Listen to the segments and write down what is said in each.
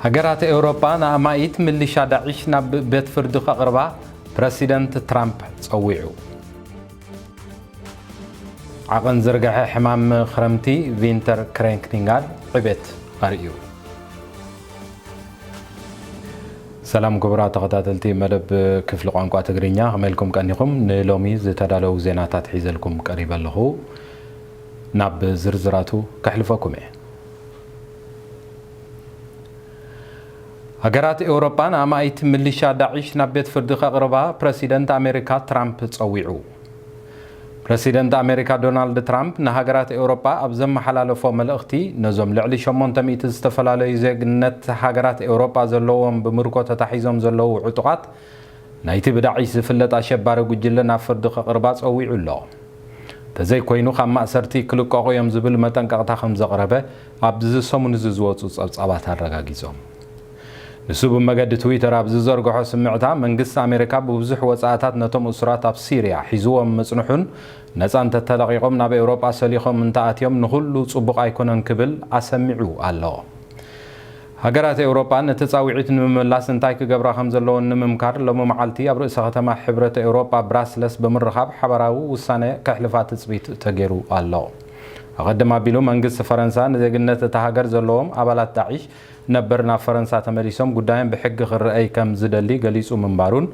ሃገራት ኤውሮጳ ንኣማኢት ምልሻ ዳዒሽ ናብ ቤት ፍርዲ ከቕርባ ፕረሲደንት ትራምፕ ጸዊዑ። ዓቐን ዝርግሐ ሕማም ክረምቲ ቪንተር ክሬንክኒንጋል ዕቤት ኣርእዩ። ሰላም ክቡራት ተኸታተልቲ መደብ ክፍሊ ቋንቋ ትግርኛ፣ ከመይ ኢልኩም ቀኒኹም? ንሎሚ ዝተዳለዉ ዜናታት ሒዘልኩም ቀሪበ ኣለኹ። ናብ ዝርዝራቱ ከሕልፈኩም እየ። ሃገራት ኤውሮጳ ንኣማኢት ምልሻ ዳዒሽ ናብ ቤት ፍርዲ ከቕርባ ፕረሲደንት ኣሜሪካ ትራምፕ ጸዊዑ። ፕረሲደንት ኣሜሪካ ዶናልድ ትራምፕ ንሃገራት ኤውሮጳ ኣብ ዘመሓላለፎ መልእኽቲ፣ ነዞም ልዕሊ ሸሞንተ ሚእቲ ዝተፈላለዩ ዜግነት ሃገራት ኤውሮጳ ዘለዎም ብምርኮ ተታሒዞም ዘለዉ ዕጡቓት ናይቲ ብዳዒሽ ዝፍለጥ ኣሸባሪ ጉጅለ ናብ ፍርዲ ከቕርባ ጸዊዑ ኣሎ። ተዘይኮይኑ ካብ ማእሰርቲ ክልቀቑ እዮም ዝብል መጠንቀቕታ ከም ዘቕረበ ኣብዚ ሰሙን እዚ ዝወጹ ጸብጻባት ኣረጋጊጾም። ንሱ ብመገዲ ትዊተር ኣብ ዝዘርግሖ ስምዕታ፣ መንግስቲ ኣሜሪካ ብብዙሕ ወጻእታት ነቶም እሱራት ኣብ ሲርያ ሒዝዎም ምጽንሑን ነጻ እንተተለቒቖም ናብ ኤውሮጳ ሰሊኾም እንተኣትዮም ንኹሉ ጽቡቕ ኣይኮነን ክብል ኣሰሚዑ ኣሎ። ሃገራት ኤውሮጳ ነቲ ጻውዒት ንምምላስ እንታይ ክገብራ ከም ዘለወን ንምምካር ሎሚ መዓልቲ ኣብ ርእሰ ከተማ ሕብረት ኤውሮጳ ብራስለስ ብምርኻብ ሓባራዊ ውሳነ ከሕልፋ ትጽቢት ተገይሩ ኣሎ። ኣቐድም ኣቢሉ መንግስቲ ፈረንሳ ንዜግነት እታ ሃገር ዘለዎም ኣባላት ዳዒሽ ነበር ናብ ፈረንሳ ተመሊሶም ጉዳዮም ብሕጊ ክረኣይ ከም ዝደሊ ገሊጹ ምንባሩን፣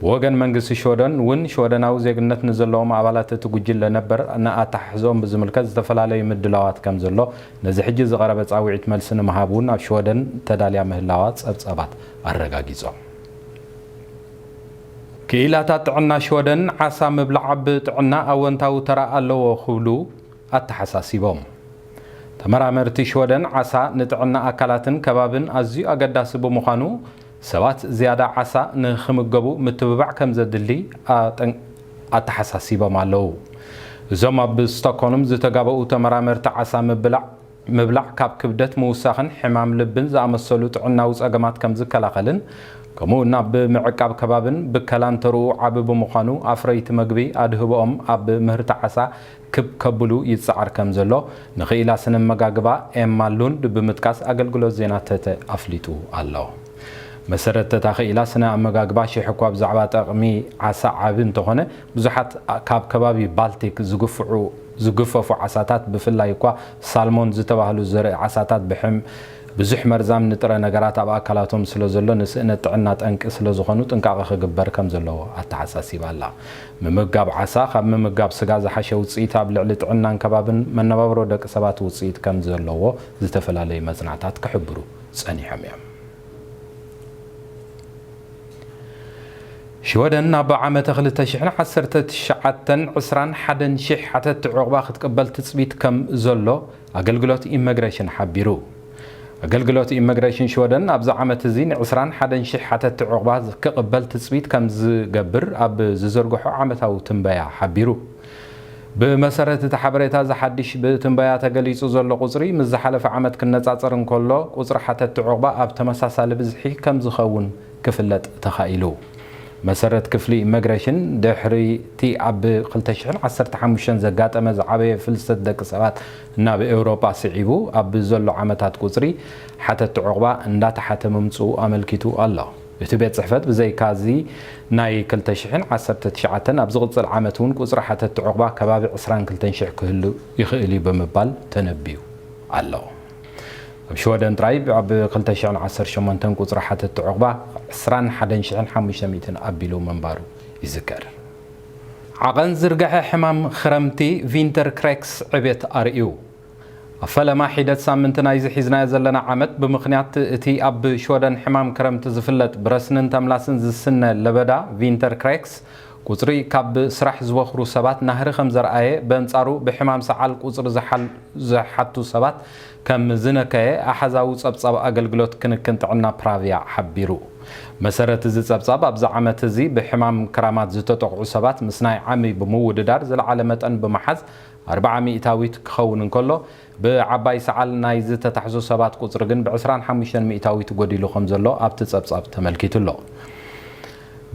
ብወገን መንግስቲ ሽወደን እውን ሽወደናዊ ዜግነት ንዘለዎም ኣባላት እቲ ጉጅለ ነበር ንኣተሓሕዝኦም ብዝምልከት ዝተፈላለዩ ምድላዋት ከም ዘሎ ነዚ ሕጂ ዝቐረበ ጻውዒት መልሲ ንምሃብ እውን ኣብ ሽወደን ተዳልያ ምህላዋ ጸብጻባት ኣረጋጊጾም። ክኢላታት ጥዕና ሽወደን ዓሳ ምብላዕ ኣብ ጥዕና ኣወንታዊ ተራ ኣለዎ ክብሉ ኣተሓሳሲቦም። ተመራመርቲ ሽወደን ዓሳ ንጥዕና ኣካላትን ከባብን ኣዝዩ ኣገዳሲ ብምዃኑ ሰባት ዝያዳ ዓሳ ንኽምገቡ ምትብባዕ ከም ዘድሊ ኣጠን-፣ ኣተሓሳሲቦም ኣለዉ። እዞም ኣብ ስቶክሆልም ዝተጋበኡ ተመራመርቲ ዓሳ ምብላዕ ምብላዕ ካብ ክብደት ምውሳኽን ሕማም ልብን ዝኣመሰሉ ጥዕናዊ ጸገማት ከም ዝከላኸልን፣ ከምኡ እውን ኣብ ምዕቃብ ከባብን ብከላን ተርኡ ዓቢ ብምዃኑ፣ ኣፍረይቲ መግቢ ኣድህቦኦም ኣብ ምህርቲ ዓሳ ክብ ከብሉ ይጸዓር ከም ዘሎ ንኽኢላ ስነ መጋግባ ኤማ ሉንድ ብምጥቃስ ኣገልግሎት ዜና ተተ ኣፍሊጡ ኣሎ። መሰረት ተታ ክኢላ ስነ ኣመጋግባ ሽሕ እኳ ብዛዕባ ጠቕሚ ዓሳ ዓቢ እንተኾነ፣ ብዙሓት ካብ ከባቢ ባልቲክ ዝግፍዑ፣ ዝግፈፉ ዓሳታት፣ ብፍላይ እኳ ሳልሞን ዝተባህሉ ዘርኢ ዓሳታት ብሕም-፣ ብዙሕ መርዛም ንጥረ ነገራት ኣብ ኣካላቶም ስለ ዘሎ፣ ንስእነት ጥዕና ጠንቂ ስለ ዝኾኑ ጥንቃቐ ክግበር ከም ዘለዎ ኣተሓሳሲባ ኣላ። ምምጋብ ዓሳ ካብ ምምጋብ ስጋ ዝሓሸ ውጽኢት ኣብ ልዕሊ ጥዕናን ከባብን መነባብሮ ደቂ ሰባት ውጽኢት ከም ዘለዎ ዝተፈላለዩ መጽናዕታት ክሕብሩ ጸኒሖም እዮም። ሽወደን ኣብ ዓመተ ክልተ ሽሕን ዓሰርተ ትሽዓተን ዕስራን ሓደን ሽሕ ሓተትቲ ዑቕባ ክትቅበል ትጽቢት ከም ዘሎ ኣገልግሎት ኢመግሬሽን ሓቢሩ። ኣገልግሎት ኢመግሬሽን ሽወደን ኣብዚ ዓመት እዚ ንዕስራን ሓደን ሽሕ ሓተትቲ ዑቕባ ክቕበል ትጽቢት ከም ዝገብር ኣብ ዝዘርግሖ ዓመታዊ ትንበያ ሓቢሩ። ብመሰረት እቲ ሓበሬታ፣ እዚ ሓድሽ ብትንበያ ተገሊጹ ዘሎ ቁጽሪ ምስ ዝሓለፈ ዓመት ክነጻጸር እንከሎ፣ ቁጽሪ ሓተትቲ ዑቕባ ኣብ ተመሳሳሊ ብዝሒ ከም ዝኸውን ክፍለጥ ተኻኢሉ። መሰረት ክፍሊ ኢመግሬሽን፣ ድሕሪ እቲ ኣብ ክልተ ሽሕን ዓሰርተ ሓሙሽተን ዘጋጠመ ዝዓበየ ፍልሰት ደቂ ሰባት ናብ ኤውሮጳ ስዒቡ፣ ኣብ ዘሎ ዓመታት ቁጽሪ ሓተትቲ ዑቕባ እንዳተሓተ ምምጽኡ ኣመልኪቱ ኣሎ። እቲ ቤት ጽሕፈት ብዘይካዚ ናይ ክልተ ሽሕን ዓሰርተ ትሽዓተን ኣብ ዝቕጽል ዓመት እውን ቁጽሪ ሓተትቲ ዑቕባ ከባቢ ዕስራን ክልተን ሽሕ ክህሉ ይኽእል እዩ ብምባል ተነብዩ ኣሎ። ኣብ ሽወደን ጥራይ ኣብ ክልተ ሽሕን ዓሰርተ ሸሞንተን ቁጽሪ ሓተትቲ ዑቕባ ዕስራን ሓደን ሽሕን ሓሙሽተ ሚእትን ኣቢሉ ምንባሩ ይዝከር። ዓቐን ዝርግሐ ሕማም ክረምቲ ቪንተር ክሬክስ ዕቤት ኣርእዩ። ኣብ ፈለማ ሒደት ሳምንቲ ናይዚ ሒዝናዮ ዘለና ዓመት፣ ብምኽንያት እቲ ኣብ ሽወደን ሕማም ክረምቲ ዝፍለጥ ብረስንን ተምላስን ዝስነ ለበዳ ቪንተር ክሬክስ፣ ቁጽሪ ካብ ስራሕ ዝወኽሩ ሰባት ናህሪ ከም ዘርኣየ፣ በንጻሩ ብሕማም ሰዓል ቁጽሪ ዝሓል-፣ ዝሓቱ ሰባት ከም ዝነከየ ኣሓዛዊ ጸብጻብ ኣገልግሎት ክንክን ጥዕና ፕራቪያ ሓቢሩ። መሰረት እዚ ጸብጻብ፣ ኣብዚ ዓመት እዚ ብሕማም ክራማት ዝተጠቕዑ ሰባት ምስ ናይ ዓሚ ብምውድዳር ዝለዓለ መጠን ብምሓዝ፣ ኣርብዓ ሚእታዊት ክኸውን እንከሎ፣ ብዓባይ ሰዓል ናይ ዝተታሕዙ ሰባት ቁጽሪ ግን ብዕስራን ሓሙሽተን ሚእታዊት ጎዲሉ ከም ዘሎ ኣብቲ ጸብጻብ ተመልኪቱ ኣሎ።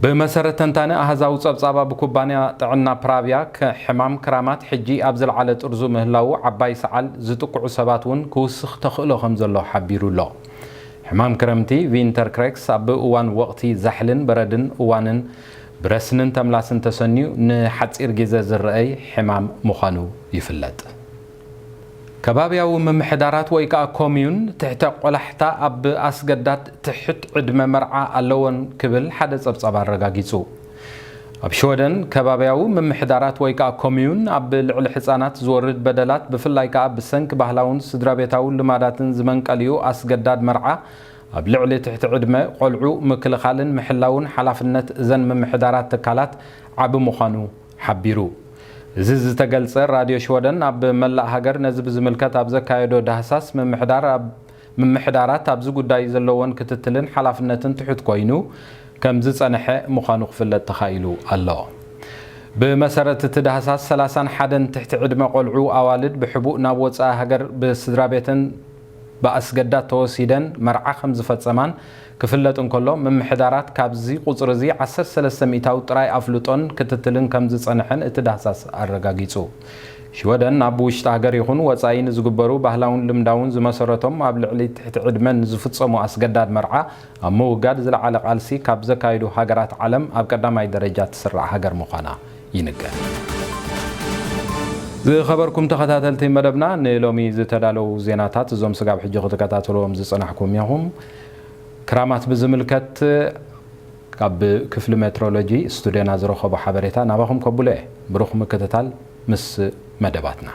ብመሰረት ተንታኒ ኣሃዛዊ ጸብጻብ፣ ኣብ ኩባንያ ጥዕና ፕራቪያ፣ ከ-፣ ሕማም ክራማት ሕጂ ኣብ ዝለዓለ ጥርዙ ምህላዉ፣ ዓባይ ሰዓል ዝጥቅዑ ሰባት እውን ክውስኽ ተኽእሎ ከም ዘሎ ሓቢሩ ኣሎ። ሕማም ክረምቲ ቪንተር ክሬክስ ኣብ እዋን ወቕቲ ዛሕልን በረድን እዋንን ብረስንን ተምላስን ተሰንዩ ንሓጺር ግዜ ዝረኣይ ሕማም ምዃኑ ይፍለጥ። ከባብያዊ ምምሕዳራት ወይ ከኣ ኮምዩን ትሕተ ቆላሕታ ኣብ ኣስገዳድ ትሕት ዕድመ መርዓ ኣለወን ክብል ሓደ ጸብጻብ ኣረጋጊጹ። ኣብ ሽወደን ከባብያዊ ምምሕዳራት ወይ ከኣ ኮምዩን ኣብ ልዕሊ ሕጻናት ዝወርድ በደላት ብፍላይ ከኣ ብሰንኪ ባህላውን ስድራ ቤታውን ልማዳትን ዝመንቀልዩ ኣስገዳድ መርዓ ኣብ ልዕሊ ትሕቲ ዕድመ ቆልዑ ምክልኻልን ምሕላውን ሓላፍነት እዘን ምምሕዳራት ትካላት ዓቢ ምዃኑ ሓቢሩ። እዚ ዝተገልጸ ራድዮ ሽወደን ኣብ መላእ ሃገር ነዚ ብዝምልከት ኣብ ዘካየዶ ዳህሳስ ምምሕዳር ኣብ ምምሕዳራት ኣብዚ ጉዳይ ዘለዎን ክትትልን ሓላፍነትን ትሑት ኮይኑ ከም ዝጸንሐ ምዃኑ ክፍለጥ ተኻኢሉ ኣሎ። ብመሰረት እቲ ዳህሳስ ሰላሳን ሓደን ትሕቲ ዕድመ ቆልዑ ኣዋልድ ብሕቡእ ናብ ወጻኢ ሃገር ብስድራ ቤተን ብኣስገዳድ ተወሲደን መርዓ ከም ዝፈጸማን ክፍለጥ እንከሎ፣ ምምሕዳራት ካብዚ ቁጽሪ እዚ ዓሰርተ ሰለስተ ሚእታዊ ጥራይ ኣፍልጦን ክትትልን ከም ዝጸንሐን እቲ ዳህሳስ ኣረጋጊጹ። ሽወደን ኣብ ውሽጢ ሃገር ይኹን ወጻኢ ንዝግበሩ ባህላውን ልምዳውን ዝመሰረቶም ኣብ ልዕሊ ትሕቲ ዕድመ ንዝፍጸሙ ኣስገዳድ መርዓ ኣብ ምውጋድ ዝለዓለ ቃልሲ ካብ ዘካየዱ ሃገራት ዓለም ኣብ ቀዳማይ ደረጃ ትስራዕ ሃገር ምዃና ይንገር። ዝኸበርኩም ተኸታተልቲ መደብና፣ ንሎሚ ዝተዳለዉ ዜናታት እዞም ስጋብ ሕጂ ክትከታተልዎም ዝጸናሕኩም ኢኹም። ክራማት ብዝምልከት ካብ ክፍሊ ሜትሮሎጂ ስቱድዮና ዝረኸቦ ሓበሬታ ናባኹም ከብሎ እየ። ብሩኽ ምክትታል ምስ መደባትና።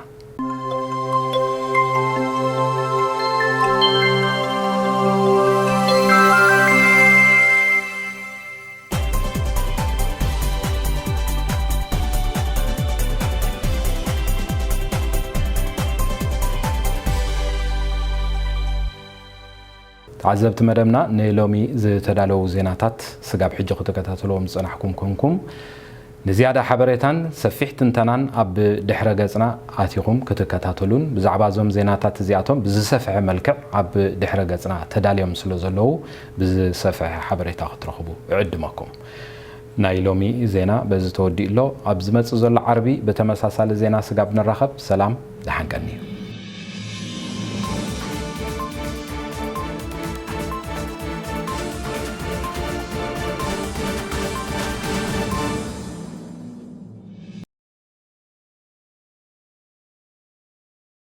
ተዓዘብቲ መደብና፣ ንሎሚ ዝተዳለዉ ዜናታት ስጋብ ሕጂ ክትከታተልዎም ዝጸናሕኩም ኮንኩም። ንዝያዳ ሓበሬታን ሰፊሕ ትንተናን ኣብ ድሕረ ገጽና ኣቲኹም ክትከታተሉን ብዛዕባ እዞም ዜናታት እዚኣቶም ብዝሰፍሐ መልክዕ ኣብ ድሕረ ገጽና ተዳልዮም ስለ ዘለዉ ብዝሰፍሐ ሓበሬታ ክትረኽቡ እዕድመኩም። ናይ ሎሚ ዜና በዚ ተወዲኡ ኣሎ። ኣብ ዝመጽእ ዘሎ ዓርቢ ብተመሳሳሊ ዜና ስጋብ ንራኸብ፣ ሰላም፣ ደሓን ቀንዩ።